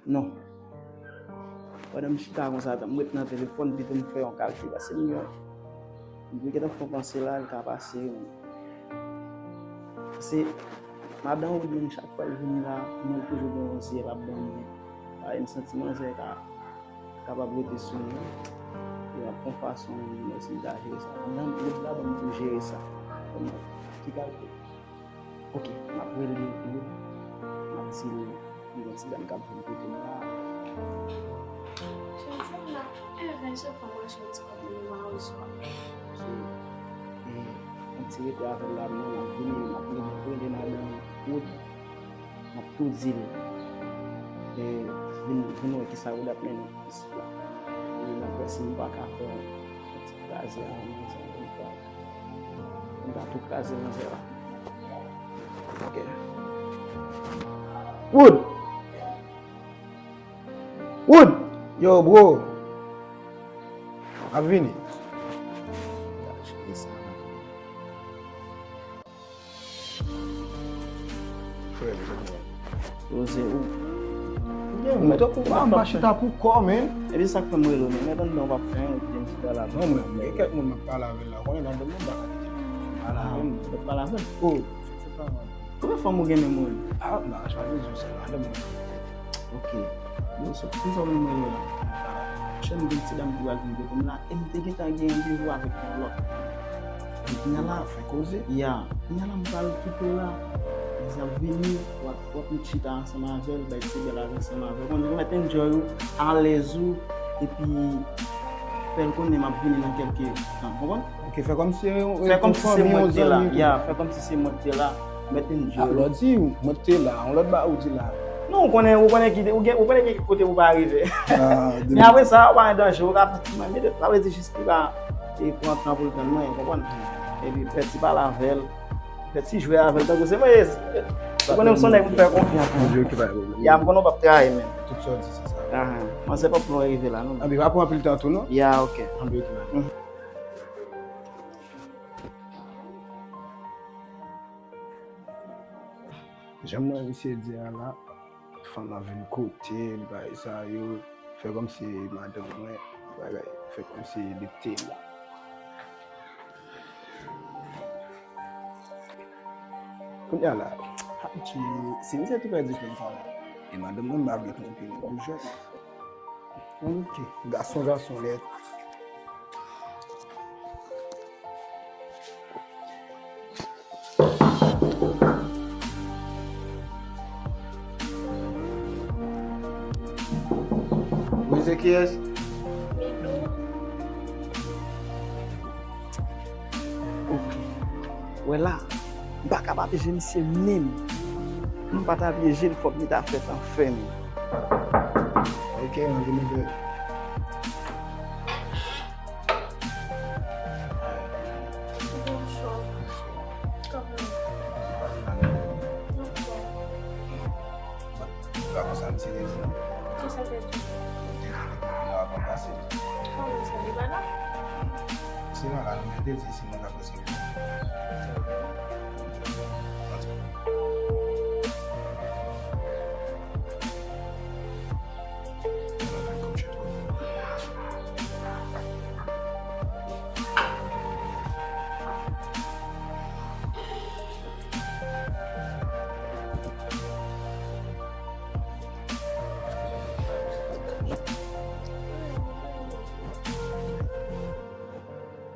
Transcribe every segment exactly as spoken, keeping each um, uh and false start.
Non. Pandan m chita konsa, m ret nan telefòn, pito m fè yon kalkil. Paske m gen, m te gentan fè yon panse la, l ka pase. Paske madan Wood menm, chak fwa l vini la, mwen toujou gen yon zye l ap ban mwen. Paske m santi manzè ka kapab rete sou mwen. E m ap fè yon fason, mwen si m ta jere sa. Pandan m ret la, ban m tou jere sa. Kòman? Ki kalite? Ok, m ap rele Wood. M ap di l, gen yon ti dam k ap vin kote m la. Cheri, se m la. Enben, chak fwa m achte yon ti kòb nan men w, swa. So, e, yon ti rete avè l la, men m ap vini, m ap rele, rele madan Wood. M ap tou di l, e, vin, vin wè kisa Wood ap mennen isit la. E m ap wè si m pa ka fè yon ti kraze a, yon ti kraze a. M ta tou kraze manzè la. Ok. Wood! Wood! Yo, bro! Ap vini. Frè, yo se ou. Ou gen mwen tankou m pa chita pou kò, men. Epi sa k fè m rele w, men mwen tann w p ap fè anyen, ou te di m chita la. Non, mwen, mwen gen kèk moun m ap pale avè l la, ou konnen madanm mwen m pa ka kite. Pale avè m, ou pale avè l? Oh, se pa mwen. Konbyen fanm ou gen nan men w? Ah, nan, pa bezwen sa, madanm mwen. Ok. Bon, so, poukisa w menm rele w la? Chè m gen ti dam ki pral vin kote m la, e m te gentan gen randevou avèk yon lòt. Kounye a la, fè koze. Ya. Kounye a la, m pral kite w la. Lè y ap vini, w ap, w ap met chita ansanm avè l, bay ti bèl avè ansanm avè l. Konn ou mèt enjoy ou, alèz ou, epi fè l konnen m ap vini nan kèlke tan. Konprann? Ok, fè kòmsi se yon, fè kòmsi se mwen ki te la. Ya, fè kòmsi se mwen ki te la. Mèt enjoy. Ah, lè w di mwen ki te la, yon lòt bagay ou di la. Non, ou konnen, ou konnen ki, ou gen, ou konnen gen kote ou pa rive. Men apre sa, ou pa gen danje, ou ka fè ti mwen, men sa vle di jis li pa, e, pran tan pou l tann mwen, ou konprann? Epi fè ti pale avè l, fè ti jwe avè l, tankou se mwen, ou konnen m se yon nèg m fè konfyans. Anben, ok, pa gen pwoblèm. Ya, m konnen w p ap trayi, men. Tout sa w di, se sa. Ahan. Manzè p ap pran rive la, non. Anben, pa pran anpil tan tou, non. Ya, ok. Anben, ok, pa gen pwoblèm. Jan mwen misye di a la, fanm nan vin kote l, bagay sa yo, fè kòmsi madanm mwen, bagay, fè kòmsi li te la. Kounye a la, Hadji, si misye tou pèdi fanm sa la, e madanm mwen, m pa vle twonpe non, pou jwèt. Ok, gason, gason, lè. Wi, se kiyès? Midou. Ok. Wè la, m pa ka pa pyeje misye menm. M pa ta pyeje l, fòk li ta fè tan fè m. Ok, m ap vin ede. Bonswa. Kòman? Anfòm. Ou pa konn sa misye te di, non? Kisa l te di? Li te di li te vin la avan pase. Kòman sa, li pa la? Si l pa la, li te di si mwen ka pase.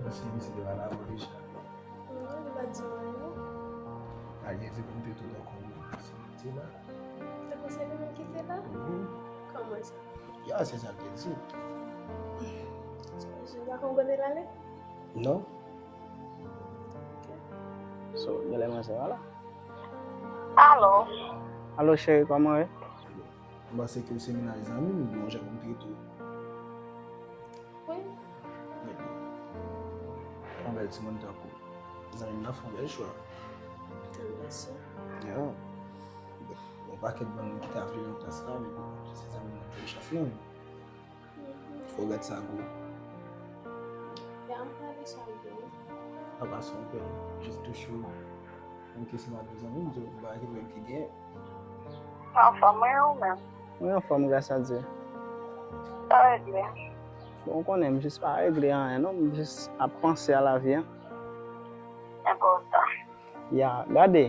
Mwen se misye te pale avè w deja. Non, li pa di mwen non. A, li di pou m te tou tankou se li te la. Tankou se li menm ki te la? Mhm. Kòman sa? Ya, se sa l te di. Sa vle di ou pa konn kote l ale? Non. Ok. So, genlè manzè pa la. Alo. Alo, cheri, kòman w ye? M panse ke w se mennaj zanmi m, bon jan pou m trete w. Wi. Wi. Yon bèl timoun tankou w. Zanmi m nan fè yon bèl chwa. Mèsi. Ya. Yon pakèt bann moun ki ta vle nan plas la, men se zanmi m nan ki jwenn chans lan. Fò w gad sa gwo. Ya, m pa vle sa gwo. Pa pase yon pèl, jis touche w. Menm ke se madanm zanmi m, m di w, m pa gen pwoblèm ki gen. Anfòm, wi, ou menm? Mwen anfòm, gras a Dye. Sa regle? Bon, ou konnen, m jis pa regle anyen, non. M jis ap panse a lavi a. Enpòtan. Ya, gade.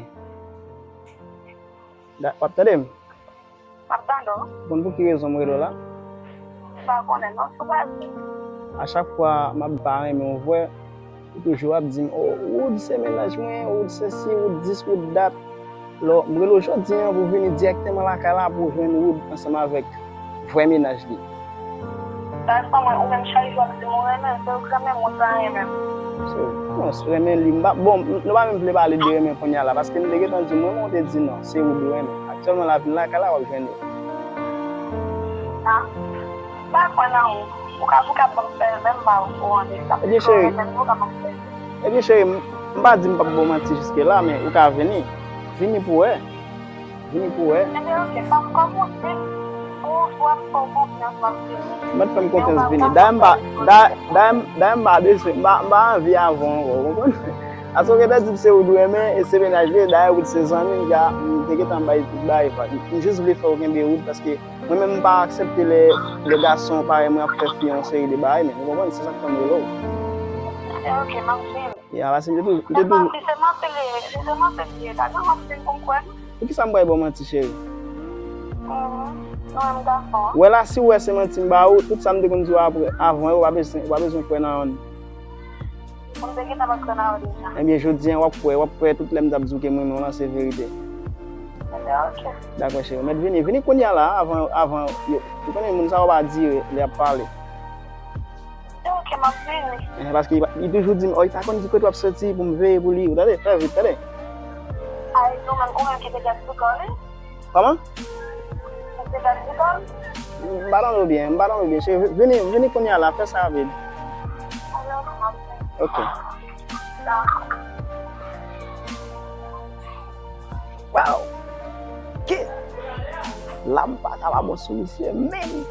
Ga- W ap tande m? M ap tande w. Ou konn pou ki rezon m rele w la? M pa konnen non, sou pa di. A chak fwa m ap pa renmen w vre, ou toujou ap di m, "Oh, Wood se mennaj mwen, Wood se si, Wood dis, Wood dat." Lò, m rele w jodi a pou w vini dirèkteman lakay la pou w jwenn Wood ansanm avèk vrè mennaj li. Sa fè mwen, ou menm chak jou ap di m ou renmen l, se ou k renmen m, ou pa renmen m. So, non, se renmen li, m pa, bon, m- nou pa menm vle pale de renmen kounye a la, paske m te gentan di w, mwen, mwen te di non, se Wood ou renmen. Aktyèlman, la vin lakay la, w ap jwenn li. Ah, m pa kwè nan ou. Ou ka, ou ka panse, menm pa okouran de sa. Ebyen, cheri. Ou ka panse. Ebyen, cheri, m- m pa di m p ap ba w manti jiske la, men ou ka vini. Vini pou wè. Vini pou wè. Ebyen, oke, pa kòm ou di, ou, ou ap fè w konfyans, w ap vini. Mèt fè m konfyans vini. Dayè m pa, dayè, dayè m pa bezwen, m pa, m pa anvi avè w ankò, ou konprann? Paske w gentan di m se ou dwe renmen, e se mennaj li ye, dayè ou se zanmi m, m te gentan bay tout bagay, pa. M jis vle fè w kenbe wout, paske mwen menm m pa aksepte lè, lè gason parèy mwen ap fè fi yon seri de bagay, men ou konprann, se sa k fè m rele w. Ebyen, oke, m ap vini. Ya, paske m te toujou, m te toujou. Se manti, se manti li ye, se manti li ye, ta gen manti pou m kwè. Poukisa m pral ba w manti, cheri? Mhm. Ou menm gason an. Wè la, si w wè se manti m ba ou, tout sa m te konn di w apre, avan yo, w pa bezwen, w pa bezwen kwè nan youn. Ou te gentan pa kwè nan yo deja. Ebyen, jodi a, w ap kwè, w ap kwè tout lè m t ap di w ke m renmen w lan, se verite. Ebyen, oke. Dakò, cheri. Mèt vini, vini kounye a la, avan, avan, yo, ou konnen moun sa yo pa dire lè y ap pale. Ok, m ap vini. Eh, paske li pa- li toujou di m, oh, li pa konn ki kote w ap soti pou m veye pou li. Ou tande? Fè vit, tande. Ay, ou menm, ou menm ki te gad Google, wi. Kòman? Ou te gad Google? M pa tande w byen, m pa tande w byen. Cheri, vini, vini kounye a la, fè sa rapid. Alò, m ap vini. Ok. Dakò. Wow! Ki? La m pa ka pa bon sou misye menm.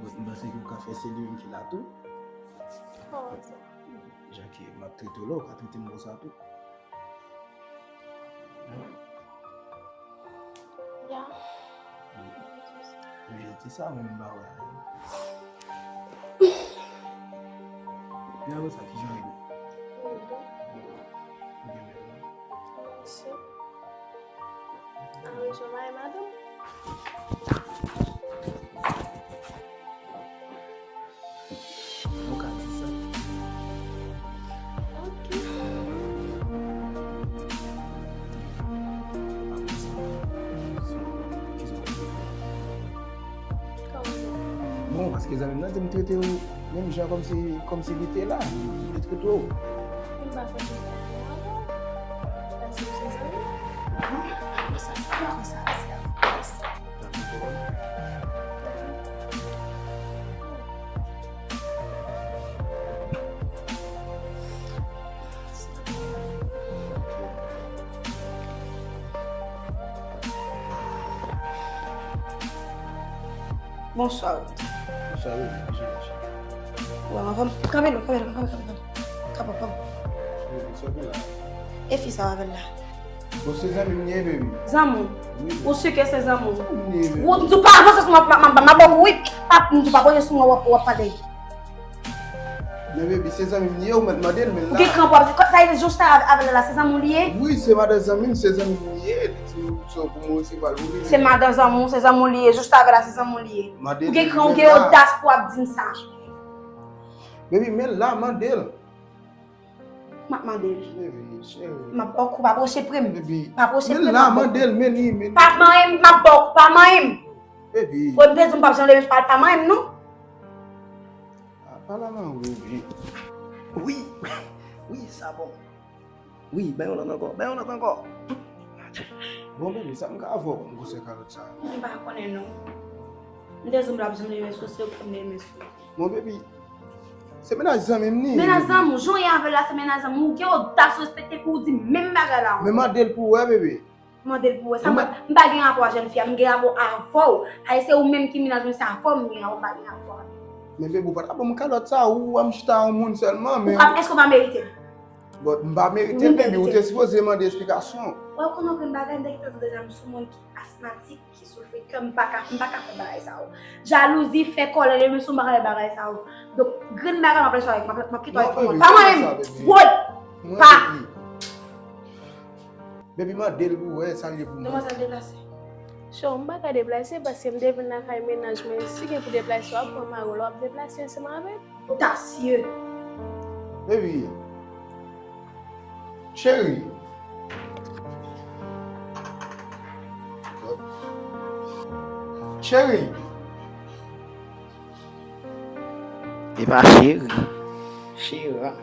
Bon, m panse ke w ka fè se li menm ki la tou. Kòman sa? Jan ke m ap trete w la, w ka trete m konsa tou. Ya. Wi. Wi, se sa, men m pa wè anyen. Epi apre sa, kijan w ye? Mwen byen. Ou byen menm non? Mèsi. Aranjman e madanm. Ou ka di sa. Ok. Kòman sa? Bon, paske zanmi m nan di m trete w menm jan kòmsi, kòmsi li te la, li trete w. M pa konn sa. Paske se zanmi. Konsa, konsa, konsa. Bonswa. Bonswa, wi, wi, wi. Wè, anvan, kanpe non, kanpe non, kanpe, kanpe, kanpe. Kanpe, kanpe. Wi, wi, sa gen la. E fi sa w avè l la? Bon, se zanmi m li ye, baby. Zanmi w? Wi. Ou si ke se zanmi w? Zanmi m li ye, baby. Ou, m di w pa avanse sou mwen, m ap, m ap, m ap ba w kou, wi. Pa, m di w pa pwoche sou mwen, w ap, w ap pale. Men baby, se zanmi m li ye, ou mèt mande l, men la. Ou gen kran pou ap di, sa vle di Josta avè, avè l la, se zanmi w li ye? Wi, se madan zanmi m, se zanmi m li ye. Li di m se pou mwen resevwa l pou vini. Se madan zanmi w, se zanmi w li ye, Josta avè l la, se zanmi w li ye. Ou gen kran, ou gen odas pou ap di m sa. Baby, men la, mande l. M ap mande l. Cheri, cheri. M ap ba w kou, pa pwoche pre m. Baby. Pa pwoche pre m, m ap ba w kou. Men la, mande l, men li, men li. Pa manyen m, m ap ba w kou, pa manyen m. Baby. Ou te di m p ap janm leve sou pa, pa manyen m, non. Ah, pale avè m, wi, wi. Wi, wi, sa bon. Wi, bay yon lòt ankò, bay yon lòt ankò. Bon, baby, sa m ka fè w konn gwosè kalòt sa? M pa konnen, non. M te di w m p ap janm leve sou, se ou ki pou m leve sou. Bon, baby, Se mennaj zanmi m ni. Mennaj zanmi w, jan w ye avè l la, se mennaj zanmi w. Ou gen odas respekte pou w di menm bagay la ankò. Men mande l pou w wè, bebe. Mande l pou w wè. Sa m pa, m pa gen rapò a jèn fi a, m gen rapò avè w. Sa se ou menm ki mennaj mwen, se avè w m gen rapò, m pa gen rapò avè l. Men bebe, ou pa ta ban m kalòt sa, ou wè m chita yon moun sèlman, men. Ou pa, èske w pa merite l? Bon, m pa merite l, baby, ou te sipoze mande esplikasyon. Wè, ou konn anpil bagay, m te gentan di w deja, m se yon moun ki asmatik, ki soufri kè, m pa ka, m pa ka fè bagay sa yo. Jalouzi, fè kòlè, demen sou m pa ka fè bagay sa yo. Donk, grenn bagay m ap lèche avèk, m ap, m ap kite w avèk yon moun. Pa mwen menm! Woy! Pa! Baby, mande l pou wè sa l ye pou mwen. Demwazèl, deplase. Cho, m pa ka deplase paske m te vin lakay mennaj mwen. Si gen pou deplase, w ap pran mari w la, w ap deplase ansanm avè l. Odasye. Baby. Cheri. Cheri. E pa cheri. Chera.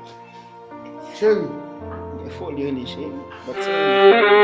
Cheri. Gen foli rele cheri. Bòt se